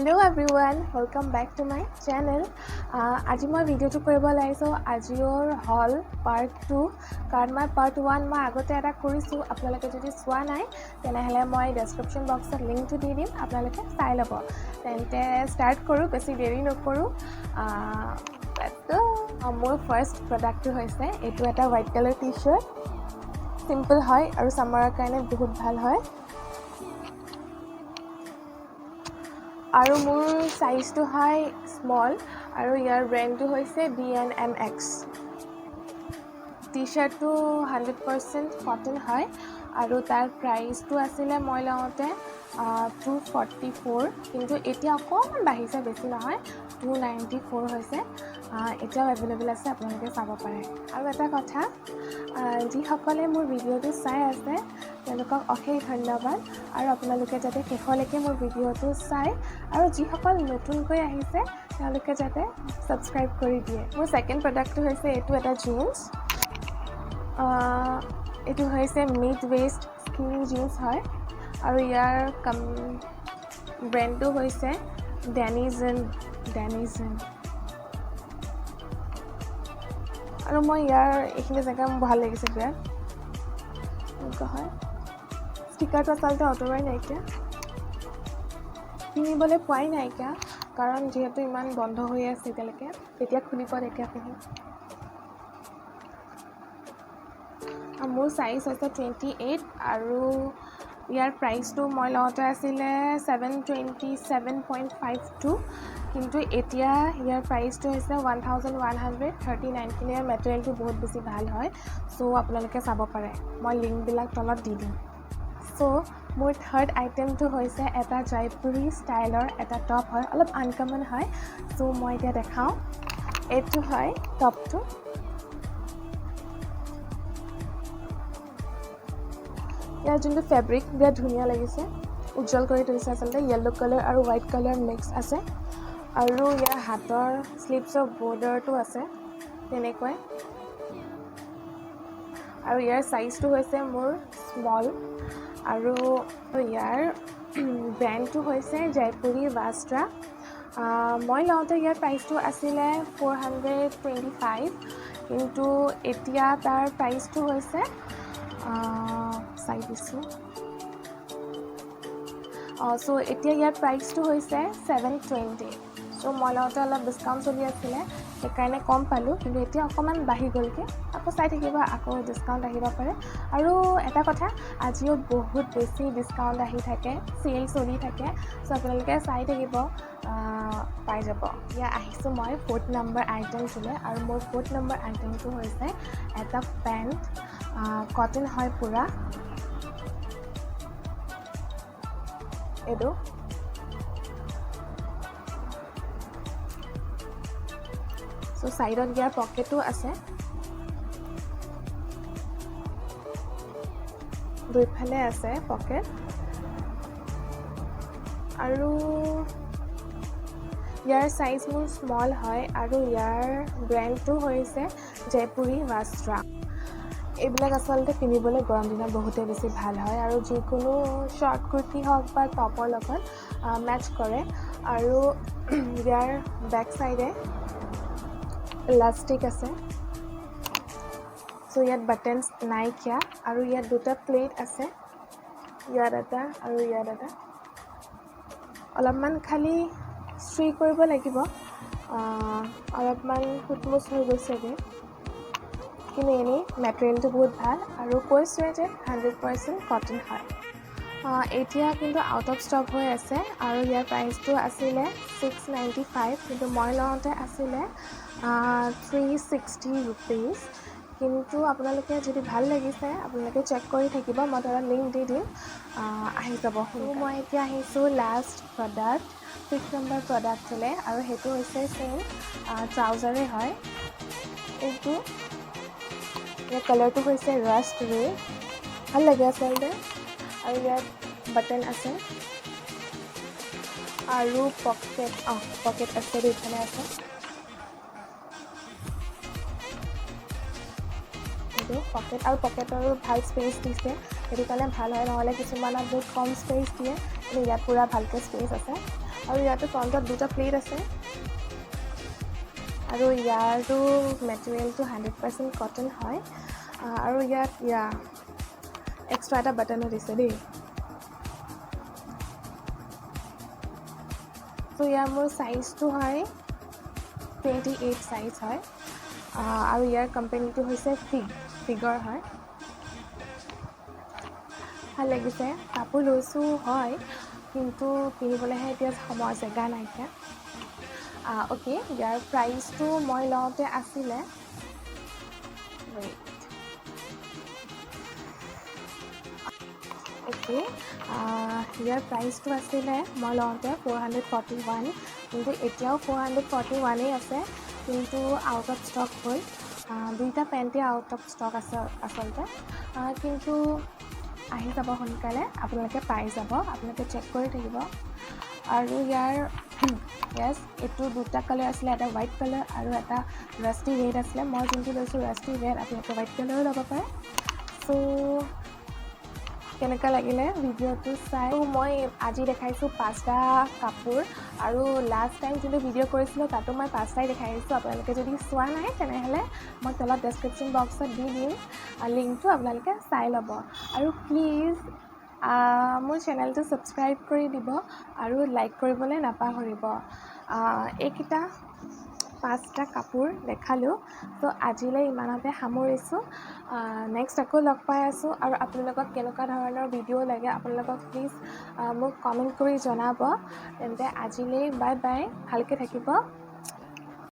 Hello everyone, welcome back to my channel. আজি মই ভিডিঅ'টো কৰিব লাগিছোঁ আজিঅ'ৰ হল পাৰ্ট 2, কাৰণ মই পাৰ্ট 1 মই আগতে এটা কৰিছোঁ। আপোনালোকে যদি চোৱা নাই তেনেহ'লে মই ডেছক্ৰিপশ্যন বক্সত লিংকটো দি দিম, আপোনালোকে চাই ল'ব। তেন্তে ষ্টাৰ্ট কৰোঁ, বেছি দেৰি নকৰোঁ। মোৰ ফাৰ্ষ্ট প্ৰডাক্টটো হৈছে এইটো এটা white colour T shirt. Simple হয় আৰু ছামাৰৰ কাৰণে বহুত ভাল হয়। আৰু মোৰ চাইজটো হয় স্মল আৰু ইয়াৰ ব্ৰেণ্ডটো হৈছে B N M X. T শ্বাৰ্টটো 100% cotton হয় আৰু তাৰ প্ৰাইচটো আছিলে মই লওঁতে 244, কিন্তু এতিয়া অকণমান বাঢ়িছে, বেছি নহয়, 294 হৈছে। এতিয়াও এভেইলেবল আছে, আপোনালোকে চাব পাৰে। আৰু এটা কথা, যিসকলে মোৰ ভিডিঅ'টো চাই আছে তেওঁলোকক অশেষ ধন্যবাদ, আৰু আপোনালোকে যাতে শেষলৈকে মোৰ ভিডিঅ'টো চায়, আৰু যিসকল নতুনকৈ আহিছে তেওঁলোকে যাতে ছাবস্ক্ৰাইব কৰি দিয়ে। মোৰ ছেকেণ্ড প্ৰডাক্টটো হৈছে এইটো এটা জিন্স। এইটো হৈছে মিড ৱেষ্ট স্কিনি জিন্স হয় আৰু ইয়াৰ ব্ৰেণ্ডটো হৈছে ডেনিজেন। আৰু মই ইয়াৰ এইখিনি জেগা মোৰ ভাল লাগিছে বিৰাট, এনেকুৱা হয়। ষ্টিকাৰটো আচলতে আঁতৰাই নাইকিয়া, কিনিবলৈ পোৱাই নাইকিয়া, কাৰণ যিহেতু ইমান বন্ধ হৈ আছে এতিয়ালৈকে, যেতিয়া খুলিব তেতিয়া পিন্ধিম। মোৰ চাইজ হৈছে 28 আৰু ইয়াৰ প্ৰাইচটো মই লওঁতে আছিলে 727.52, কিন্তু এতিয়া ইয়াৰ প্ৰাইচটো হৈছে 1139। কিন্তু ইয়াৰ মেটেৰিয়েলটো বহুত বেছি ভাল হয়, চ' আপোনালোকে চাব পাৰে, মই লিংকবিলাক তলত দি দিম। মোৰ থাৰ্ড আইটেমটো হৈছে এটা জয়পুৰী ষ্টাইলৰ এটা টপ হয়, অলপ আনকমন হয়, চ' মই এতিয়া দেখাওঁ। এইটো হয় টপটো। ইয়াৰ যোনটো ফেব্ৰিক বিৰাট ধুনীয়া লাগিছে, উজ্জ্বল কৰি তুলিছে আচলতে। য়েল্ল' কালাৰ আৰু হোৱাইট কালাৰ মিক্স আছে আৰু ইয়াৰ হাতৰ শ্লিভছৰ বৰ্ডাৰটো আছে তেনেকুৱাই। আৰু ইয়াৰ চাইজটো হৈছে মোৰ স্মল আৰু ইয়াৰ ব্ৰেণ্ডটো হৈছে জয়পুৰী ভাষ্ট্ৰা। মই লওঁতে ইয়াৰ প্ৰাইচটো আছিলে 425, কিন্তু এতিয়া তাৰ প্ৰাইচটো হৈছে, চাই দিছোঁ। এতিয়া ইয়াৰ প্ৰাইচটো হৈছে 720। মই লওঁতে অলপ ডিছকাউণ্ট চলি আছিলে, সেইকাৰণে কম পালোঁ, কিন্তু এতিয়া অকণমান বাঢ়ি গ'লগৈ। আকৌ চাই থাকিব, আকৌ ডিছকাউণ্ট আহিব পাৰে। আৰু এটা কথা, আজিও বহুত বেছি ডিছকাউণ্ট আহি থাকে, চেল চলি থাকে, চ' আপোনালোকে চাই থাকিব, পাই যাব। এতিয়া আহিছোঁ মই ফ'ৰ্থ নম্বৰ আইটেমটোলৈ, আৰু মোৰ ফ'ৰ্থ নম্বৰ আইটেমটো হৈছে এটা পেণ্ট, কটন হয় পূৰা। এইটো ছাইডত ইয়াৰ পকেটো আছে, দুইফালে আছে পকেট। আৰু ইয়াৰ চাইজ মোৰ স্মল হয় আৰু ইয়াৰ ব্ৰেণ্ডটো হৈছে জয়পুৰী ভাষ্ট্ৰা। এইবিলাক আচলতে পিন্ধিবলৈ গৰম দিনত বহুতেই বেছি ভাল হয় আৰু যিকোনো শ্বৰ্ট কুৰ্তি হওক বা টপৰ লগত মেটচ কৰে। আৰু ইয়াৰ বেক চাইডে ইলাষ্টিক আছে, ইয়াত বাটনছ নাইকিয়া। আৰু ইয়াত দুটা প্লেট আছে, ইয়াত এটা আৰু ইয়াত এটা। অলপমান খালি ইস্ত্ৰি কৰিব লাগিব, অলপমান কুটমুচ হৈ গৈছেগৈ, কিন্তু এনেই মেটেৰিয়েলটো বহুত ভাল আৰু কৈছোঁৱে যে 100% কটন হয়। এতিয়া কিন্তু আউট অফ ষ্টক হৈ আছে আৰু ইয়াৰ প্ৰাইচটো আছিলে 695, কিন্তু মই লওঁতে আছিলে 360 ৰুপিজ। কিন্তু আপোনালোকে যদি ভাল লাগিছে আপোনালোকে চেক কৰি থাকিব, মই তলত লিংক দি দিম, আহি যাব সোনকালে। মই এতিয়া আহিছোঁ লাষ্ট প্ৰডাক্ট, ফিফ্থ নম্বৰ প্ৰডাক্টলৈ, আৰু সেইটো হৈছে ছেইম ট্ৰাউজাৰেই হয়। এইটো ইয়াৰ কালাৰটো হৈছে ৰাষ্ট ৰে, ভাল লাগে আচলতে। আৰু ইয়াত বাটন আছে আৰু পকেট আছে, দুইফালে আছে। এইটো পকেট আৰু পকেটৰো ভাল স্পেচ দিছে, সেইটো কাৰণে ভাল হয়, নহ'লে কিছুমানত বহুত কম স্পেচ দিয়ে, কিন্তু ইয়াত পূৰা ভালকৈ স্পেচ আছে। আৰু ইয়াতে ফ্ৰণ্টত দুটা প্লেট আছে আৰু ইয়াৰটো মেটেৰিয়েলটো 100% কটন হয়। আৰু ইয়াত এক্সট্ৰা এটা বাটনো দিছে দেই। চ' ইয়াৰ মোৰ চাইজটো হয় 28 চাইজ হয় আৰু ইয়াৰ কোম্পানীটো হৈছে ফিগৰ হয়। ভাল লাগিছে, কাপোৰ লৈছোঁ হয়, কিন্তু পিন্ধিবলৈহে এতিয়া সময় জেগা নাইকিয়া। অ'কে, ইয়াৰ প্ৰাইচটো মই লওঁতে আছিলে, ৱেইট, অ'কে, ইয়াৰ প্ৰাইচটো আছিলে মই লওঁতে 441, কিন্তু এতিয়াও 441-য়েই আছে, কিন্তু আউট অফ ষ্টক হ'ল। দুইটা পেণ্টেই আউট অফ ষ্টক আছে আচলতে, কিন্তু আহি যাব সোনকালে, আপোনালোকে পাই যাব, আপোনালোকে চেক কৰি থাকিব। আৰু ইয়াৰ য়েছ, এইটো দুটা কালাৰ আছিলে, এটা হোৱাইট কালাৰ আৰু এটা ৰাষ্টি ৰেড আছিলে। মই যোনটো লৈছোঁ ৰাষ্টি ৰেড, আপোনালোকে হোৱাইট কালাৰো ল'ব পাৰে। চ' কেনেকুৱা লাগিলে ভিডিঅ'টো চাই? মই আজি দেখাইছোঁ 5টা কাপোৰ আৰু লাষ্ট টাইম যোনটো ভিডিঅ' কৰিছিলোঁ তাতো মই 5টাই দেখাইছোঁ। আপোনালোকে যদি চোৱা নাই তেনেহ'লে মই তলত ডেছক্ৰিপশ্যন বক্সত দি দিম লিংকটো, আপোনালোকে চাই ল'ব। আৰু প্লিজ মোৰ চেনেলটো ছাবস্ক্ৰাইব কৰি দিব আৰু লাইক কৰিবলৈ নাপাহৰিব। এইকেইটা 5টা কাপোৰ দেখালোঁ, ত' আজিলৈ ইমানতে সামৰিছোঁ। নেক্সট আকৌ লগ পাই আছোঁ আৰু আপোনালোকক কেনেকুৱা ধৰণৰ ভিডিঅ' লাগে আপোনালোকক প্লিজ মোক কমেণ্ট কৰি জনাব। তেন্তে আজিলৈ বাই বাই, ভালকৈ থাকিব।